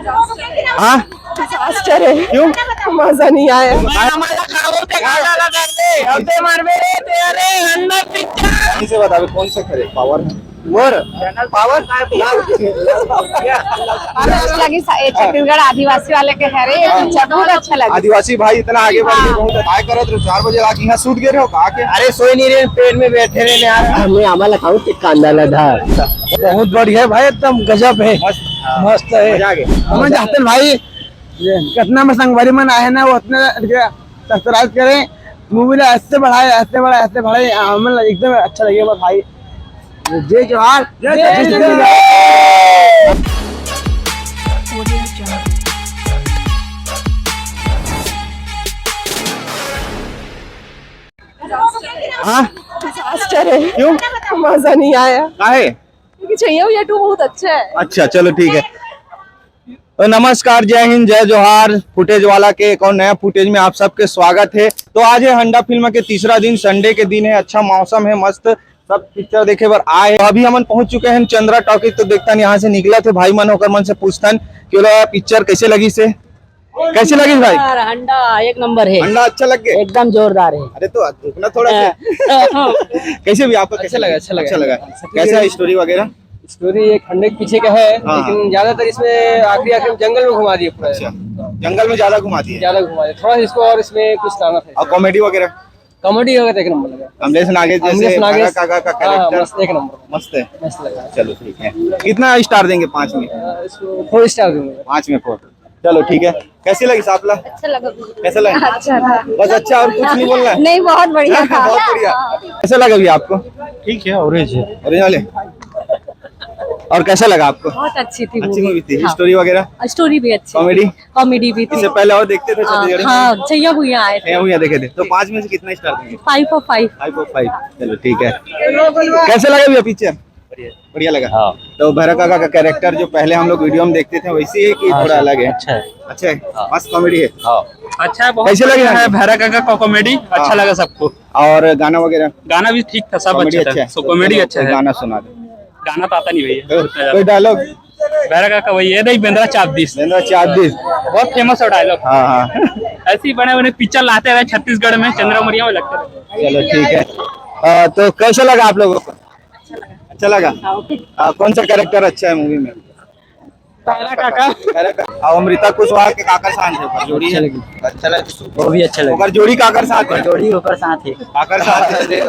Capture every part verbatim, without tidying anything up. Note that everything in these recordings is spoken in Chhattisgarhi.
हाँ? डिजास्टर है। क्यों? मजा नहीं आया। मैं हमारा खाओ ते गाना लगा दे, अब ते मार मेरे तेरे अंदर पिक्चर। कौन से बतावे, कौन से खरे? पावर है। मोर? पावर? अच्छा लगी सा-, ये छत्तीसगढ़ आदिवासी वाले के हरे, ये पिक्चर बहुत अच्छा लगा। आदिवासी भाई इतना आगे बढ़ के हाँ। बहुत काय करत रहे, चार बजे लाके यहाँ सूत गए रहो, कहा के? अरे सोए नहीं रहे, पेड़ में बैठे रहे यार। हमें आमा लगाओ कि कांदा लधा। बहुत बढ़िया है भाई, एकदम गजब है। मस्त। मस्त है। मजा आ गया। हमें चाहते हैं भाई, ये कितना में संगवारी मन आए ना, वो उतने सब्सक्राइब करें, मूवी ला ऐसे बढ़ाए, ऐसे बढ़ाए, ऐसे बढ़ाए, हमें एकदम अच्छा लगे भाई। जय जोहार, जय जय छत्तीसगढ़। हाँ? डिजास्टर है। क्यों? मजा नहीं आया। काहे? क्योंकि छैया भैया टू बहुत अच्छा है। अच्छा, चलो ठीक है। तो नमस्कार, जय हिंद, जय जोहार। फुटेज वाला के एक और नया फुटेज में आप सबके स्वागत है। तो आज है हंडा फिल्म के तीसरा दिन, संडे के दिन है, अच्छा मौसम है, मस्त सब पिक्चर देखे बर आए। तो अभी हमन पहुंच चुके हैं चंद्रा टॉकीज। तो देखतन यहाँ से निकलत हे भाई मन, ओकर मन से पूछतन कि ओला पिक्चर कैसे लगिस हे। कैसे लगिस भाई? यार, हंडा एक नंबर है। हंडा अच्छा लग गए? एकदम जोरदार है। अरे तो रुकना थोड़ा सा। हाँ। कैसे भी आपको कैसे अच्छा लगा, लगा? अच्छा लगा। अच्छा लगा। कैसा है स्टोरी वगैरह? स्टोरी एक हंडे के पीछे का है, हाँ। लेकिन ज्यादातर इसमें आखिरी आखिरी में जंगल में घुमा दिए पूरा। अच्छा, जंगल में ज्यादा घुमा दिए। ज्यादा घुमा दिए, थोड़ा इसको और इसमें कुछ लाना था। और कॉमेडी वगैरह? कॉमेडी वगैरह एक नंबर लगा। अमलेश नागेश जैसे अमलेश नागेश। भैरा काका का हाँ, हाँ, कैरेक्टर। मस्त, एक नंबर। मस्त है। मस्त लगा। चलो ठीक है, कितना स्टार देंगे पाँच में? अ, इसको फोर स्टार दूंगा। पाँच में फोर। चलो ठीक है, कैसी लगी सापला? अच्छा लगा। कैसा लगा? अच्छा था। बस अच्छा, और कुछ नहीं बोलना है? नहीं, बहुत बढ़िया था। बहुत बढ़िया। कैसा लगा भैया आपको? ठीक है, एवरेज है। ओरिजिनल है। और कैसा लगा आपको? बहुत अच्छी थी अच्छी मूवी। मूवी थी। हाँ। स्टोरी वगैरह? स्टोरी भी अच्छी थी। कॉमेडी? कॉमेडी भी थी। इससे पहले और देखते थे हाँ, छत्तीसगढ़ में? हाँ, छैया भुइयां आए थे। छैया भुइयां देखे थे। तो पाँच में से कितना स्टार देंगे? Five of five। Five of five। चलो ठीक है। कैसा लगा भैया पिक्चर? बढ़िया लगा। हाँ। तो भैरा काका का कैरेक्टर जो पहले हम लोग वीडियो में देखते थे वैसे ही है कि हाँ, थोड़ा सर, अलग है? अच्छा है। अच्छा है। हाँ। मस्त कॉमेडी है। हाँ। अच्छा है, बहुत कैसे लगे बढ़िया है आपको? भैरा काका का कॉमेडी अच्छा हाँ। लगा सबको। और गाना वगैरह? गाना भी ठीक था, सब कॉमेडी अच्छा था। अच्छा है। So, कॉमेडी चलो, अच्छा कोई है। गाना सुना दो। गाना तो आता नहीं भैया। तो कोई डायलॉग? भैरा काका वही है, नहीं, बेंद्रा चाप दिस। बेंद्रा चाप दिस। बहुत फेमस है डायलॉग। हाँ, हाँ। ऐसे ही बड़े बड़े पिक्चर लाते रहे छत्तीसगढ़ में, चंद्रा मौर्या में लगते रहे। चलो ठीक है। अ, तो कैसा लगा आप लोगों को? अच्छा लगा। हाँ, ओके। अ, कौन सा कैरेक्टर अच्छा है मूवी में? भैरा काका। भैरा काका। और अमृता कुशवाहा के काकर साथ है, ओकर जोड़ी है। अच्छा लगी। अच्छा लगा। वो भी अच्छा लगा। ओकर जोड़ी काकर साथ है। जोड़ी ओकर साथ है। काकर साथ है।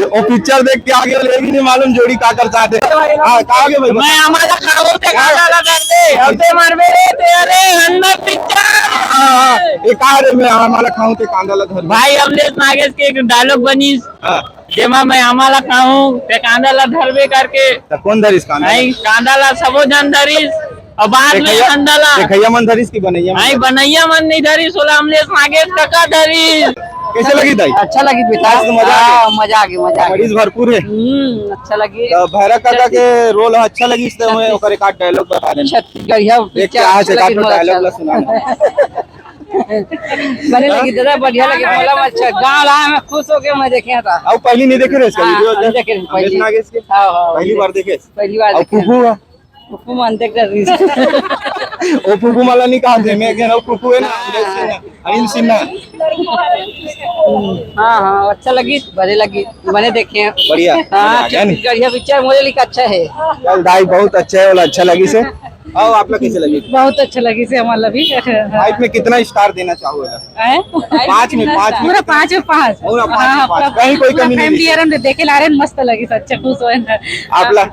वो पिक्चर देख के आगे वाले भी नहीं मालूम जोड़ी काकर साथ है। हाँ, कहा आगे भाई? मैं हमारा खाओ ते गाना लगा दे, अब ते मार मेरे तेरे अंदर पिक्चर। हाँ, हाँ। एक आ रहे, मैं हमारा खाऊं ते कांदा लगा। भाई, अमलेश नागेश के एक डायलॉग बनी। हाँ। जेमा मैं आमा ला खाहूं, ते कांदा ला धरबे करके। त कौन धरिस कांदा ला? नहीं, कांदा ला सबो झन धरिस, अउ बाद में देखइया, हंदा ला। देखइया मन धरिस कि बनइया मन नहीं, धरिस? बनइया मन नहीं धरिस, ओला अमलेश नागेश कका धरिस। कैसे लगी दाई? अच्छा लगी बेटा। आज तो मजा आ गया। हाँ, मजा आ गया, मजा आ गया। कॉमेडीज भरपूर है। हम्म, अच्छा लगी। तो भैरा काका के रोल अच्छा लगी, इसलिए मैं ओकर एक आध डायलॉग बता देना। छत्तीसगढ़िया देख के पिक्चर आज अच्छा एक आध लगी, मोला डायलॉग अच्छा ला सुना। बने लगी दादा, बढ़िया लगी, बोला अच्छा, गाँव आए मैं खुश होके मैं देखे था। अब पहली नहीं देखे रहे इसका हाँ, वीडियो? हम देखे रहे अमलेश पहली। नागेश के? हाँ, हाँ, पहली बार देखे? पहली बार और देखे। फूफू है? फूफू मन देख रहे। ओ फूफू माला नहीं कहा थे, मैं कह रहा हूँ फूफू है ना, अमलेश सिन्हा, अनिल सिन्हा। हाँ, हाँ, अच्छा लगी, बड़े लगी, मैंने देखे हैं। बढ़िया, हाँ, मजा आ गया नहीं? बढ़िया पिक्चर, मुझे लिखा अच्छा है। चल दाई, बहुत अच्छा है, बोला अच्छा लगी से। आओ, आप लोग कैसे लगे? बहुत अच्छा लगी से हमारा भी। फाइव में कितना स्टार देना चाहोगे? हैं? पाँच में पाँच में पूरा कितना? पाँच में पाँच। पूरा पाँच हाँ, में पाँच। पूरा, कहीं कोई पूरा कमी नहीं फैमिली दिखी? आराम से देखे ला रहे हैं, मस्त लगी, सच्चे खुश हुए हैं। आप ला?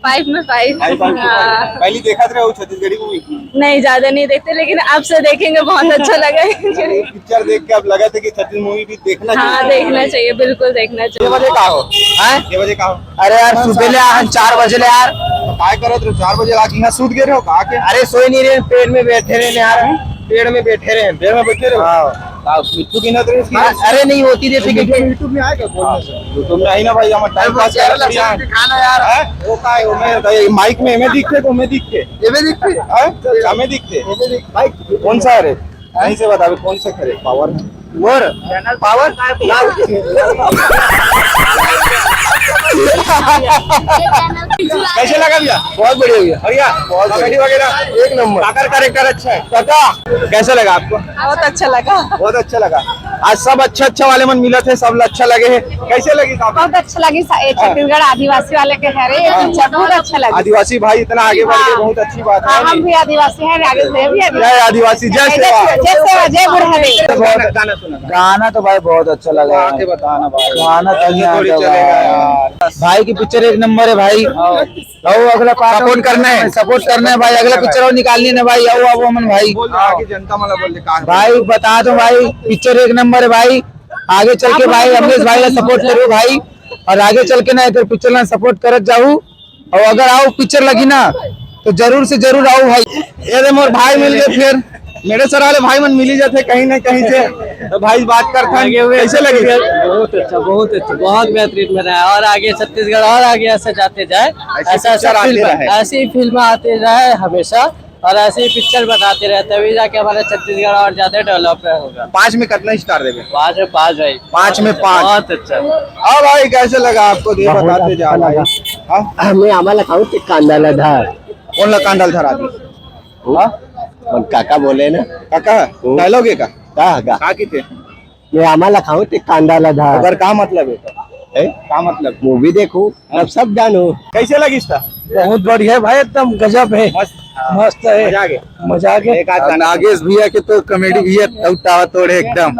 फाइव में फाइव। फाइव, फाइव में हाँ। फाइव। पहली देखा रहे हो छत्तीसगढ़ी मूवी? नहीं, ज्यादा नहीं देखते, लेकिन अब से देखेंगे, बहुत अच्छा लगा। पिक्चर देख के अब लगा था कि छत्तीस मूवी भी देखना हाँ, चाहिए। देखना चाहिए, बिल्कुल देखना ये चाहिए। बजे का हो? हैं? ये बजे का हो? अरे यार, सुबह ले आ, हम चार बजे ले यार। तो काय करत रहे? चार बजे लाके यहाँ सूत गए रहो, कहा के? अरे, सोए नहीं रहे, पेड़ में बैठे रहे यार, पेड़ में बैठे रहे। पेड़ में बैठे रहे? हाँ। का मिट्टू गिनत रहे इसकी? अरे, अरे, नहीं होती रे, फिर YouTube, YouTube में आएगा बोलने से। YouTube में आई ना भाई, हम टाइम पास कर रहे हैं। दिखाना यार। हैं? वो का है, वो मैं, ये माइक में, मैं दिखते, तो मैं दिखते। ये भी दिखते? हैं? हमें दिखते। ये भी दिख-, भाई, कौन सा है रे? कहीं से बता, अभी कौन सा करे? पावर है। मोर? पावर? कैसे लगा भैया? बहुत बढ़िया भैया। बढ़िया। बहुत कॉमेडी बढ़िया। वगैरह? एक नंबर। काकर कैरेक्टर अच्छा है? काका। कैसा लगा आपको? बहुत अच्छा लगा। बहुत अच्छा लगा। आज सब अच्छा अच्छा वाले मन मिलत हे, सब ला अच्छा लगे हे। कैसे लगी साहब? बहुत अच्छा लगी सा-, ये हाँ। छत्तीसगढ़ आदिवासी वाले के हरे, ये हाँ। पिक्चर बहुत अच्छा लगी। आदिवासी भाई इतना आगे बढ़ के हाँ। बहुत अच्छी बात हाँ, है। हम भी आदिवासी हैं, राजेश भैया भी आदिवासी। जय आदिवासी, जय जय सेवा। सेवा, जय सेवा, जय बुढ़ारी। गाना, गाना सुना। गाना तो भाई बहुत अच्छा लगा। आके बताना भाई। गाना तो ऐसे नहीं थोड़ी आता चलेगा भाई। यार। भाई की पिक्चर एक नंबर है भाई। आओ, अगला पार्ट सपोर्ट करना है। सपोर्ट करना है भाई, अगला पिक्चर और निकालनी है ना भाई। आओ, आओ अमन भाई। बोल दे, आगे जनता वाला बोल दे, कहाँ भाई बता दो भाई, पिक्चर एक नंबर है भाई। आगे चल के भाई अमरीश भाई ला सपोर्ट करो भाई, और आगे चल के ना इधर पिक्चर ला सपोर्ट करत जाऊ, और अगर आओ पिक्चर लगी ना तो जरूर से जरूर आओ भाई। ये दे मोर भाई मिल गए फिर, मेरे सर वाले भाई मन मिली जाते कहीं ना कहीं से। तो भाई बात करथन, आगे हुए कैसे लगी? बहुत अच्छा, बहुत अच्छा, बहुत बेहतरीन बना है। और आगे छत्तीसगढ़ और आगे ऐसे जाते जाए, ऐसी ऐसा पिक्चर ऐसा आते फिल्म, रहे। ऐसी फिल्म आते रहे हमेशा, और ऐसे ही पिक्चर बनाते रहे, तभी जाके हमारा छत्तीसगढ़ और ज्यादा डेवलप होगा। पाँच में कितना स्टार देबे? पाँच में पाँच भाई। पाँच में पाँच। बहुत अच्छा। हाँ भाई, कैसे लगा आपको? ये बहुत बताते अच्छा जा भाई। लगा। हाँ? मैं आम्हाला खाऊ ते कांदा ला धार। कौन ला कांदा ला धार आदि? हाँ? मन काका बोले ना। काका, हम्म। डायलॉग है का? का, का? का किथे? मैं आम्हाला खाऊ ते कांदा ला धार। अगर का मतलब है तो? हैं? का मतलब? मूवी देखू, हाँ। अब सब जानू। कैसे लगी इसका? बहुत बढ़िया भाई, एकदम गजब है। मस्त। मस्त है। मजा आ गया। मजा आ गया। एक आध गाना। नागेश भैया के तो कॉमेडी भैया टूटा तोड़े एकदम।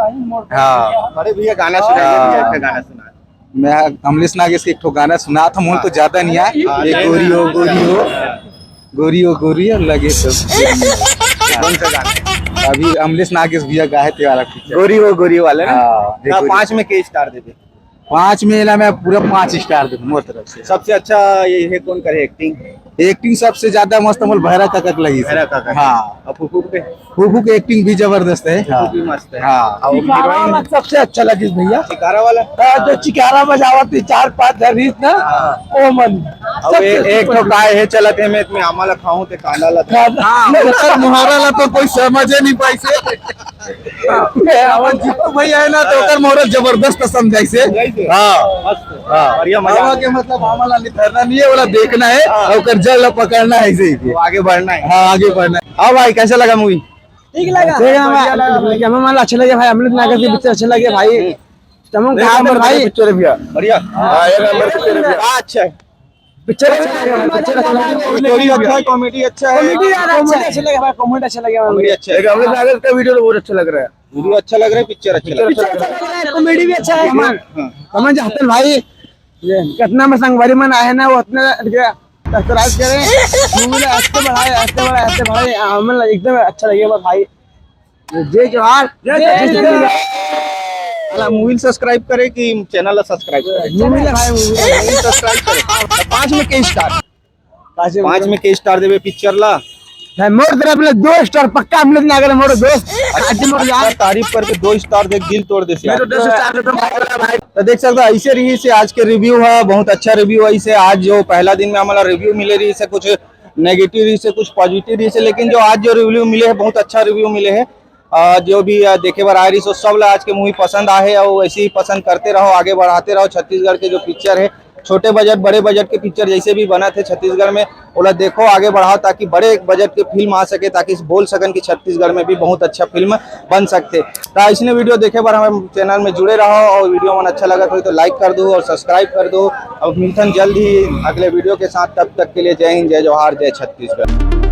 हाँ। बड़े भैया गाना सुनाइए, हाँ। भैया का गाना सुना। मैं अमलेश नागेश के एक ठो गाना सुना था, मोहन तो ज्यादा नहीं आए। हाँ, ये नहीं, गोरी हो, नहीं। गोरी हो, गोरी हो, गोरी हो, लगे सब। कौन सा गाना? अभी अमलेश नागेश भैया का है ते वाला पिक्चर। गोरी हो, गोरी हो वाला ना? हाँ, ये हाँ, गोरी। पाँच में के स्टार देबे? पाँच में ला मैं पूरा पाँच स्टार दूँ मोर तरफ से। सबसे अच्छा ये है कौन करे एक्टिंग? एक्टिंग सबसे ज्यादा मस्त मोर भैरा काका के लगी। भैरा काका। हाँ। और फूफू पे? फूफू के एक्टिंग भी जबरदस्त है। फूफू भी मस्त है। हाँ। और चिकारा हीरोइन? वाला सबसे अच्छा लगिस भैया। चिकारा वाला? हाँ, जो चिकारा बजावत थी चार पांच जन रहिस ना, हाँ। वो मन। अब सबसे ए-, एक super। तो काय है चलत है मैं, मैं आमा ला खाऊं ते कांदा ला। कांदा। हाँ, ओकर मोहारा ला तो कोई समझे नहीं पाइसे। अपन जीतू भैया है ना, तो ओकर मोहरत जबरदस्त समझाइसे। समझाइसे। हाँ। मस्त। हाँ। बढ़िया, मजा आ गया। के मतलब हमला निथरना नहीं है, वाला देखना है, हाँ। और ओकर जल ला पकड़ना है, ऐसे ही। वो आगे बढ़ना है। हाँ, आगे बढ़ना है। हाँ भाई, कैसा लगा मूवी? ठीक लगा। ठीक है, बढ़िया लगा भाई। हमें मामला अच्छा लगे भाई, अमलेश नागेश के पिक्चर अच्छे लगे भाई। तमाम एक काम नंबर भाई। पिक्चर है भैया। बढ़िया। हाँ, एक नंबर पिक्चर है भैया। हाँ, अच्छा है। पिक्चर अच्छा लगे भाई, पिक्चर अच्छा लगे। स्टोरी अच्छा है, कॉमेडी अच्छा है। कॉमेडी यार अच्छा है। अच्छा लगे भाई, कॉमेडी अच्छा लगे भाई। कॉमेडी अच्छा है। एक अमलेश नागेश का वीडियो तो बहुत अच्छा लग रहा है। वीडियो अच्छा लग रहा है, पिक्चर अच्छा लग रहा है। पिक्चर अच्छा लग रहा है, कॉमेडी भी अच्छा है। हाँ। कमल जहतन भाई, ये कितना में संगवारी मन आए ना, वो उतने सब्सक्राइब करें, मूवी ला ऐसे बढ़ाए, ऐसे बढ़ाए, ऐसे बढ़ाए, हमें एकदम अच्छा लगे भाई। जय जोहार, जय जय जोहार। अला, मूवी ला सब्सक्राइब करे कि चैनल ला सब्सक्राइब करे? मूवी ला भाई, मूवी ला। मूवी सब्सक्राइब करे। तो पाँच में के स्टार? पाँच में पाँच में के स्टार देबे पिक्चर ला? भाई, मोर तरफ ले दो स्टार पक्का, हम लोग ना अगर मोर दोस्त, आज मोर अच्छा, जान। तारीफ करके दो स्टार दे, दिल तोड़ दे यार। मेरे दस स्टार तो भाई, भाई। तो देख सकते हो, ऐसे रही से आज के रिव्यू है, बहुत अच्छा रिव्यू है इसे। आज जो पहला दिन में हमारा रिव्यू मिले रही से, कुछ नेगेटिव रही से, कुछ पॉजिटिव रही से, लेकिन जो आज जो रिव्यू मिले है, बहुत अच्छा रिव्यू मिले है। अ, जो भी, अ, देखे बर आए रही, सो सब ला आज के मूवी पसंद आहे और ऐसे ही पसंद करते रहो, आगे बढ़ाते रहो। छत्तीसगढ़ के जो पिक्चर है, छोटे बजट, बड़े बजट के पिक्चर जैसे भी बनत हे छत्तीसगढ़ में, ओला देखो, आगे बढ़ाओ, ताकि बड़े बजट के फिल्म आ सके, ताकि बोल सकन कि छत्तीसगढ़ में भी बहुत अच्छा फिल्म बन सकथे। तो इसने वीडियो देखे बर हमारे चैनल में जुड़े रहो और वीडियो मन अच्छा लगत हो तो लाइक कर दो और सब्सक्राइब कर दो। अब मिलथन जल्द ही अगले वीडियो के साथ, तब तक के लिए जय हिंद, जय जोहार, जय छत्तीसगढ़।